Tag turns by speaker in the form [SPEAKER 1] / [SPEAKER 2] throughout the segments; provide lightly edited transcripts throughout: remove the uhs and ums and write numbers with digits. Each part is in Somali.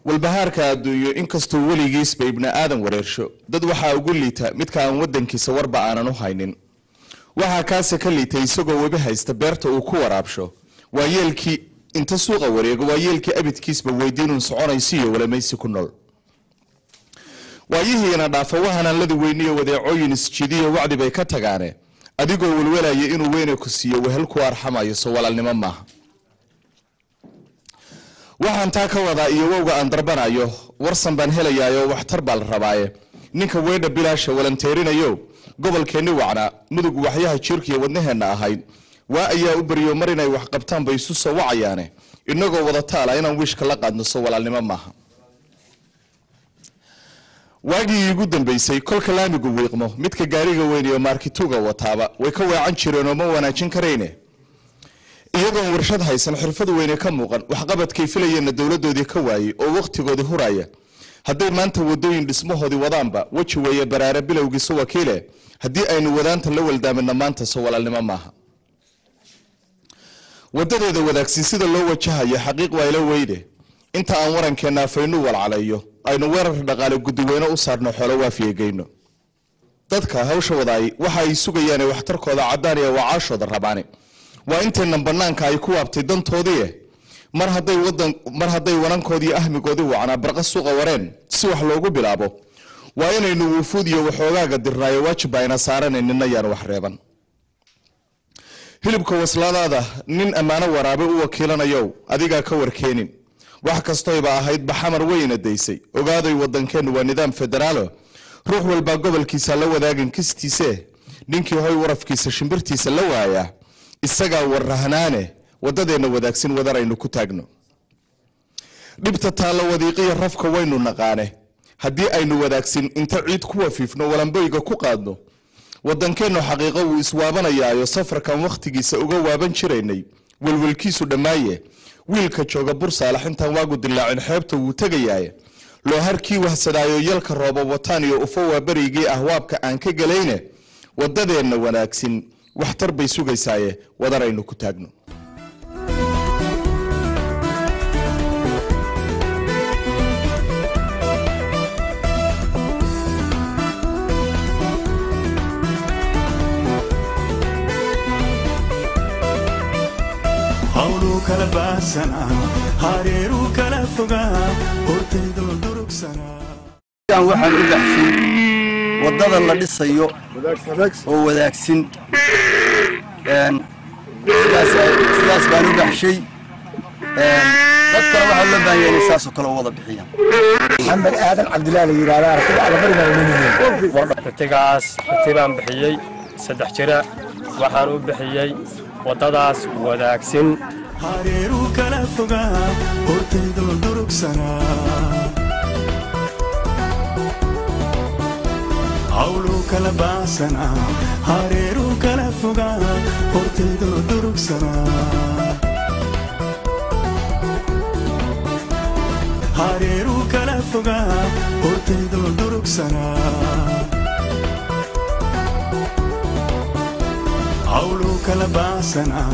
[SPEAKER 1] Walbahaarka adduunyo inkastuu weligiisba ibni aadan wareersho, dad waxaa ugu liita midka aan wadankiisa warba aanan u haynin. Waxaa kaase ka liitay isagoo webi haysta beerta uu ku waraabsho, waa yeelkii inta suuqa wareego, waa yeelkii abidkiisba weydiinuun soconaysiiyo walamaysi ku nool. Waayihiina dhaafa wahanaan weyniyo wadeecooyin isjidiyo wacdi bay ka tagaane, adigoo welwelaya inuu weyne ku siiyo wehel ku arxamayo, soo walaalnimo maaha. Waxaan taa ka wadaa iyo wowga aan darbanayo, warsan baan helayaayo, waxtar baa la rabaaye. Ninka weedha bilaasha walanteerinayo, gobolkeenni wacnaa Mudug, waxyaha jiirkiiyo wadnaheenna ahayd, waa ayaa u beriyo mar inay wax qabtaan bay isu soo wacayaane, inagoo wada taala inaan wiishka la qaadno, soo walaalnimo maaha. Waagii iigu dambeysay kolka laamigu wiiqmo, midka gaariga weyn iyo maarkituga wataaba way ka weecan jireenoo ma wanaajin karayne, iyagoon warshad haysan, xirfad weyne ka muuqan, waxqabadkay filayeenna dowladoodii ka waayey oo wakhtigoodii huraya, hadday maanta wadooyin dhismahoodii wadaanba, weji weeye baraare bilowgiisa wakiile. Haddii aynu wadaanta la waldaamina maanta, soo walaalnimo maaha. Wadadeeda wadaagsin sida loo wajahayo xaqiiq waa ila weyde. Inta aan warankeenna afaynu walcalayo, aynu weerar dhaqaale gudiweyne u saarno, xoolo waafiyegeyno dadka hawsha wadaay, waxa ay sugayaane waxtarkooda caddaan iyo wacaashooda rabaane waa intaynan banaanka ay ku waabtay dantoodii. Mar hadday wadan, mar hadday wanankoodii ahmigoodii wacnaa barqa suuqa wareen, si wax loogu bilaabo waa inaynu wufuud iyo waxoogaaga dirnaayo. Waajib ayna saaranay, nina yaan wax reeban. Hilibka waslaadaada nin ammaano waraabe u wakiilanayow, adigaa ka warkeenin. Wax kastoyba ahayd baxamar weyna daysay. Ogaaday wadankeennu waa nidaam federaalo, ruux walbaa gobolkiisa la wadaagin kistiise. Ninkii hoy warafkiisa shimbirtiisa la waayaa isagaa warrahnaane. Wadadeenna wadaagsin wadaraynu ku taagno. Dhibta taalla wadiiqiya rafka waynu naqaane. Haddii aynu wadaagsin inta ciid ku wafiifno, walamboyga ku qaadno, wadankeennu xaqiiqo wuu iswaabanayaayo, safarkan wakhtigiisa uga waaban jiraynay welwelkiisu dhammaaye. Wiilka jooga Bursaalax intaan waagu dilaacin xeebta wuu tegayaaye. Looharkii wahsadaayo yalka rooba wataan iyo ufo waa berigii ah waabka aan ka gelayne. Wadadeenna wanaagsin waxtar bay sugaysaaye, wadaraynu ku taagno.
[SPEAKER 2] Hawluu kala baahsanaa, hareeruu kala fogaa, hortaydoo durugsanaa.
[SPEAKER 3] Waxaan u baxshay waddada la dhisayo oo wadaagsin, sidaas baan u baxshay. Dadkana waxaa loo baahan yahay inay saasoo kale u wada bixiyaan.
[SPEAKER 4] Maxamed Aadan Cabdillaah la yidhahdaa, aragtida alabari baan leeyahay.
[SPEAKER 5] Ritigaas riti baan bixiyey 3 jira, waxaan u bixiyey waddadaas wadaagsin.
[SPEAKER 2] Hareeruu kala fogaa, hortaydoo durugsanaa. Hawluu kala baahsanaa, hareeruu kala fogaa, hortaydoo durugsanaa. Hareeruu kala fogaa, hortaydoo durugsanaa. Hawluu kala baahsanaa.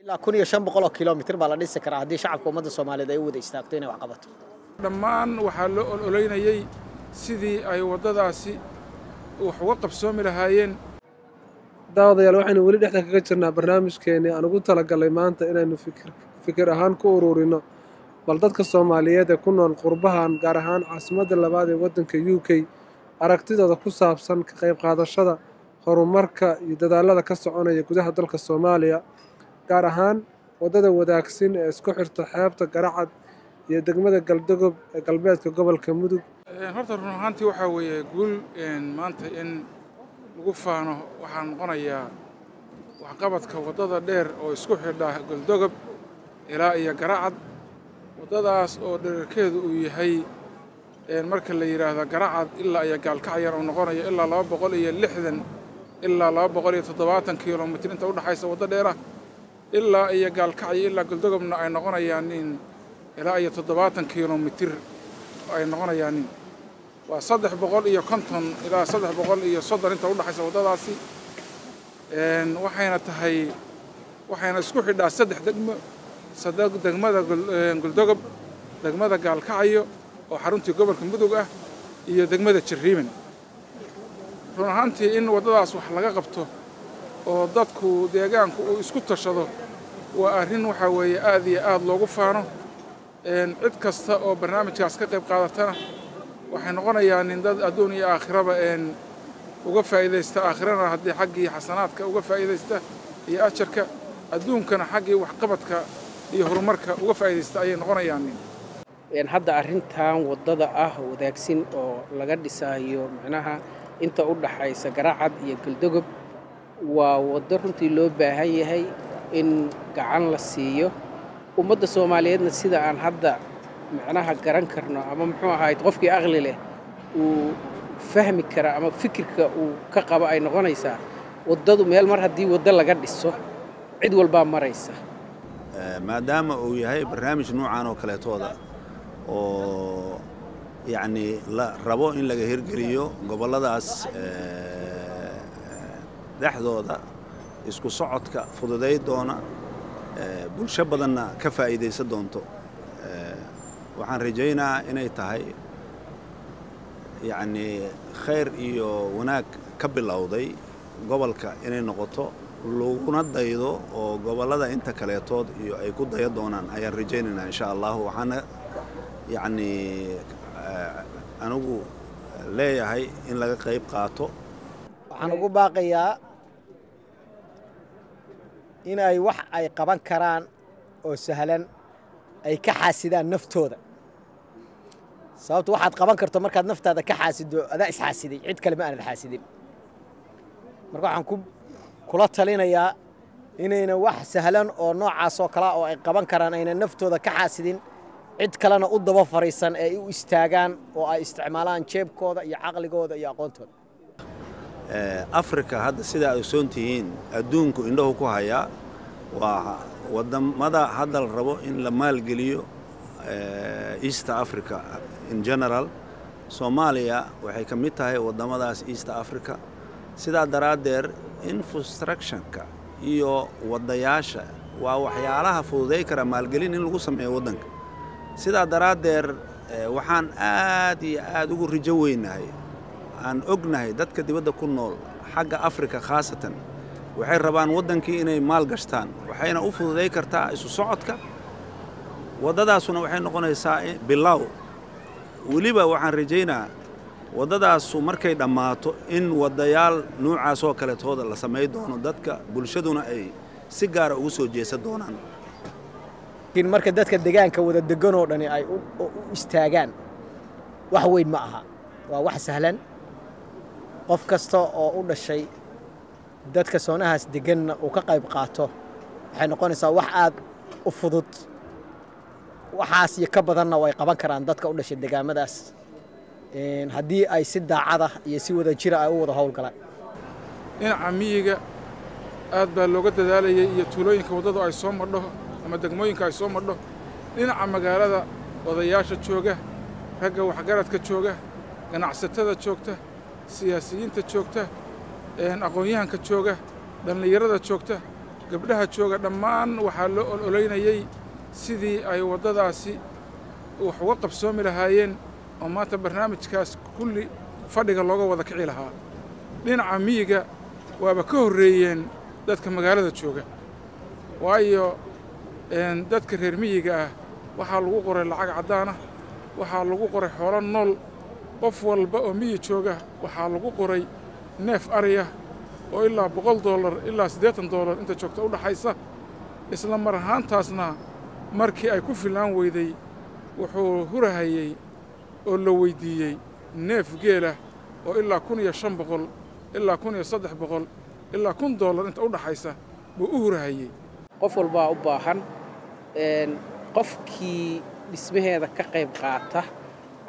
[SPEAKER 6] Ilaa 1500 oo kilomitir baa la dhisi karaa haddii shacabka ummadda Soomaaliyeed ay u wada istaagto inay wax qabato.
[SPEAKER 7] Dhammaan waxaa loo ololeynayey sidii ay waddadaasi wax uga qabsoomi lahaayeen.
[SPEAKER 8] Daawadayaal, waxaynu weli dhexda kaga jirnaa barnaamijkeenii aan ugu talagalay maanta inaynu fikir ahaan ku ururino bal dadka Soomaaliyeed ee ku nool qurbahan, gaar ahaan caasimadda labaad ee waddanka UK, aragtidooda ku saabsan ka qayb qaadashada horumarka iyo dadaalada ka soconaya gudaha dalka Soomaaliya, gaar ahaan waddada wadaagsin ee isku xirta xeebta Garacad iyo degmada Galdogob ee galbeedka gobolka Mudug.
[SPEAKER 7] Horta run ahaantii waxaa weeye guul maanta in lagu faano. Waxaa noqonayaa waxqabadka waddada dheer oo isku xidha Goldogob ilaa iyo Garacad, waddadaas oo dherarkeedu uu yahay marka la yidhaahdo Garacad ilaa iyo Gaalkacyar uu noqonayo ilaa 260 ilaa 270 kilomitir inta u dhexaysa, waddo dheerah ilaa iyo Gaalkacyo ilaa Goldogobna ay noqonayaan in ilaa iyo 70 kilomitir ay noqonayaan, waa 350 ilaa 330 inta u dhexaysa waddadaasi. Waxayna tahay, waxayna isku xidhaa saddex degmo, degmada Goldogob, Degmada Gaalkacyo oo xaruntii gobolka Mudug ah iyo degmada Jariiban. Run ahaantii, in waddadaas wax laga qabto oo dadku deegaanku uu isku tashado waa arrin waxaa weeye aad iyo aad loogu faano. Cid kasta oo barnaamijkaas ka qayb qaadatana waxay noqonayaan in dad adduun iyo aakhiraba uga faa'iidaysta, aakhirana haddii xaggii xasanaadka uga faa'iidaysta iyo ajarka, adduunkana xaggii waxqabadka iyo horumarka uga faa'iidaysta ayay noqonayaan.
[SPEAKER 9] Hadda arrintan waddada ah Wadaagsin oo laga dhisaayo macnaha inta u dhaxaysa Garacad iyo Galdogob waa waddo runtii loo baahan yahay in gacan la siiyo ummadda Soomaaliyeedna. Sida aan hadda macnaha garan karno ama muxuu ahayd qofkii aqli leh uu fahmi kara ama fikirka uu ka qabo ay noqonaysaa, waddadu meel mar haddii waddo laga dhiso cid walbaa maraysa.
[SPEAKER 10] Maadaama uu yahay barnaamij nuucan oo kaleetooda oo yacni la rabo in laga hirgeliyo gobolladaas dhexdooda, isku socodka fududay doona, bulsho badanna ka faa'iidaysan doonto, waxaan rajaynaa inay tahay yacni khayr iyo wanaag ka bilowday gobolka inay noqoto, laguna daydo oo gobollada inta kaleetood iyo ay ku daya doonaan ayaan rajaynaynaa, insha Allahu. Waxaana yacni anigu leeyahay in laga qayb qaato.
[SPEAKER 6] Waxaan ugu baaqayaa in ay wax ay qaban karaan oo sahlan ay ka xaasidaan naftooda, sababto waxaad qaban karto markaad naftaada ka xaasido, adaa isxaasiday, cid kale ma aanad xaasidin. Marka waxaan ku kula talinayaa inayna wax sahlan oo noocaas oo kalea oo ay qaban karaan ayna naftooda ka xaasidin, cid kalena u daba fariisan, ee ay u istaagaan oo ay isticmaalaan jeebkooda iyo caqligooda iyo aqoontooda.
[SPEAKER 10] Africa hadda sidaa ay ogsoon tihiin, adduunku indhahu ku hayaa waa waddamada hadda la rabo in la maalgeliyo East Africa in general. Soomaaliya waxay ka mid tahay waddamadaas East Africa. Sidaa daraaddeed infrastructure-ka iyo waddayaasha waa waxyaalaha fududay kara maalgelin in lagu sameeyo waddanka. Sidaa daraaddeed waxaan aad iyo aad ugu rijo weynahay, aan ognahay dadka dibadda ku nool xagga Africa khaasatan waxay rabaan waddankii inay maal gashtaan, waxayna u fududay kartaa isu socodka. Waddadaasuna waxay noqonaysaa bilow. Weliba waxaan rajaynaa waddadaasu markay dhammaato in waddayaal nuucaas oo kaleetooda la samay doono, dadka bulshaduna ay si gaara ugu soo jeesan doonaan.
[SPEAKER 6] Laakiin marka dadka deegaanka wada degan oo dhani ay u istaagaan, wax weyn ma aha, waa wax sahlan. Qof kasta oo u dhashay dadka soonahaas deganna uu ka qayb qaato, waxay noqonaysaa wax aad u fudud. Waxaas iyo ka badanna way qaban karaan dadka u dhashay degaamadaas haddii ay si daacada iyo si wada jira ay u wada howlgalaan.
[SPEAKER 7] Dhinaca miyiga aad baa looga dadaalayay iyo tuulooyinka waddadu ay soo madho ama degmooyinka ay soo madho. Dhinaca magaalada odayaasha jooga, ragga waxgaradka jooga, ganacsatada joogta, siyaasiyiinta joogta, aqoon-yahanka jooga, dhallinyarada joogta, gabdhaha jooga, dhammaan waxaa loo ololeynayey sidii ay waddadaasi wax uga qabsoomi lahaayeen oo maanta barnaamijkaas kulli fadhiga looga wada kici lahaa. Dhinaca miyiga waaba ka horreeyeen dadka magaalada jooga, waayo dadka reer miyiga ah waxaa lagu qoray lacag caddaan ah, waxaa lagu qoray xoolo nool. Qof walba oo miyi jooga waxaa lagu qoray neef ariya oo ilaa $100 ilaa $80 inta joogta u dhaxaysa. Isla mar ahaantaasna markii ay ku fillaan weyday wuxuu hurahayey oo la weyddiiyey neef geelah oo ilaa 1500 ilaa 1300 ilaa $1000 inta u dhaxaysa buu u hurahayey.
[SPEAKER 9] Qof walbaa u baahan, qofkii dhismaheeda ka qayb qaata,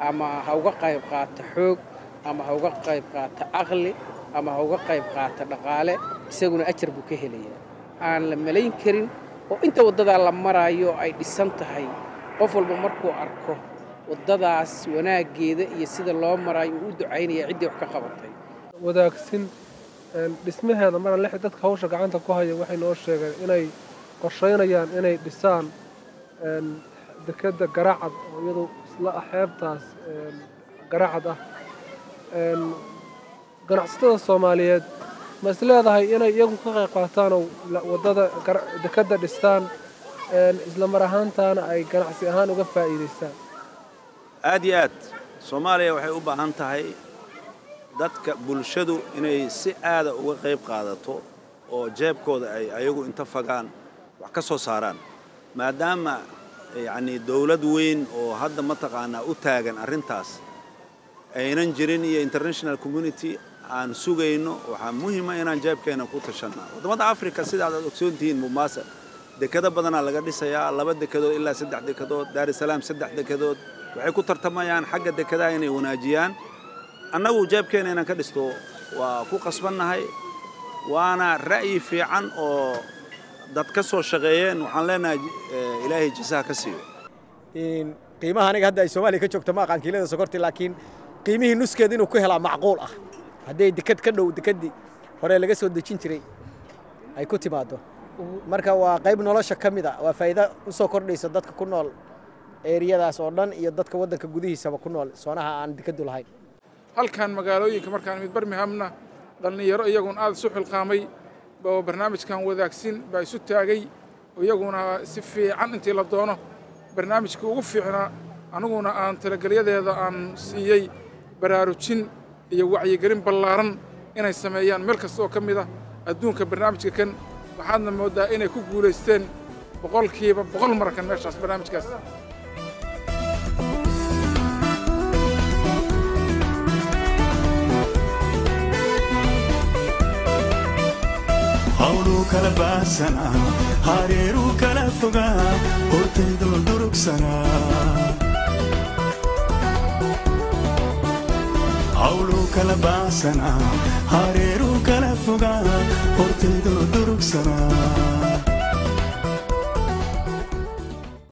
[SPEAKER 9] ama ha uga qayb qaata xoog, ama ha uga qayb qaata aqli, ama ha uga qayb qaata dhaqaale, isaguna ajar buu ka helayaa aan la malayn karin. Oo inta waddadaa la maraayo ay dhisan tahay, qof walba markuu arko waddadaas wanaaggeeda iyo sida loo maraayo uu u ducaynaya ciddii wax ka qabatay.
[SPEAKER 8] Wadaagsin dhismaheeda mara lix dadka hawsha gacanta ku haya waxay noo sheegeen inay qorsheynayaan inay dhisaan. Dekedda Garacad oo iyadu isla ah xeebtaas Garacad ah, ganacsatada Soomaaliyeed ma is leedahay inay iyagu ka qayb qaataan oo waddada dekedda dhistaan, isla mar ahaantaana ay ganacsi ahaan uga faa'iidaystaan?
[SPEAKER 10] Aad iyo aad. Soomaaliya waxay u baahan tahay dadka bulshadu inay si aada uga qayb qaadato oo jeebkooda ay ayagu inta fagaan wax ka soo saaraan, maadaama yacni dowlad weyn oo hadda mataqaanaa u taagan arrintaas aynan jirin iyo international community aan sugayno. Waxaa muhiima inaan jeebkeena ku tashanna. Waddamada Africa, sida aad ogsoon tihiin, Mombasa dekado badanaa laga dhisayaa, laba dekedood ilaa saddex dekedood, Daar es Salaam saddex dekedood. Waxay ku tartamayaan xagga dekadaha inay wanaajiyaan. Annagu jeebkeena inaan ka dhisto waa ku qasbannahay, waana ra'yi fiican oo dad ka soo shaqeeyeen. Waxaan leenahay Ilaahay jasaha ka siiyo.
[SPEAKER 6] Qiimaha aniga hadda ay Soomaaliya ka joogto ma aqaan kiilada sokorti, laakiin qiimihii nuskeeda inuu ku helaa macquul ah hadday deked ka dhow dekeddii hore laga soo dejin jiray ay ku timaado. Marka waa qayb nolosha ka mid a, waa faa'iido u soo kordhaysa dadka ku nool eeriyadaas oo dhan iyo dadka waddanka gudihiisaba ku nool soonaha aan dekeddu lahayn.
[SPEAKER 7] Halkan magaalooyinka markaan imid Birminghamna, dhallinyaro iyagun aada isu xilqaamay oo barnaamijkan wadaagsin baa isu taagay, iyaguna si fiican intii la doono barnaamijkii ugu fiicnaa. Aniguna aan talagelyadeeda aan siiyey baraarujin iyo wacyigelin ballaaran inay sameeyaan meel kasta oo ka mid ah adduunka barnaamijka kan. Waxaadna mooddaa inay ku guulaysteen 100% markan meeshaas barnaamijkaas.
[SPEAKER 2] Hawluu kala baahsanaa, hareeruu kala fogaa, hortaydoo durugsanaa. Hawluu kala baahsanaa, hareeruu kala fogaa, hortaydoo durugsanaa.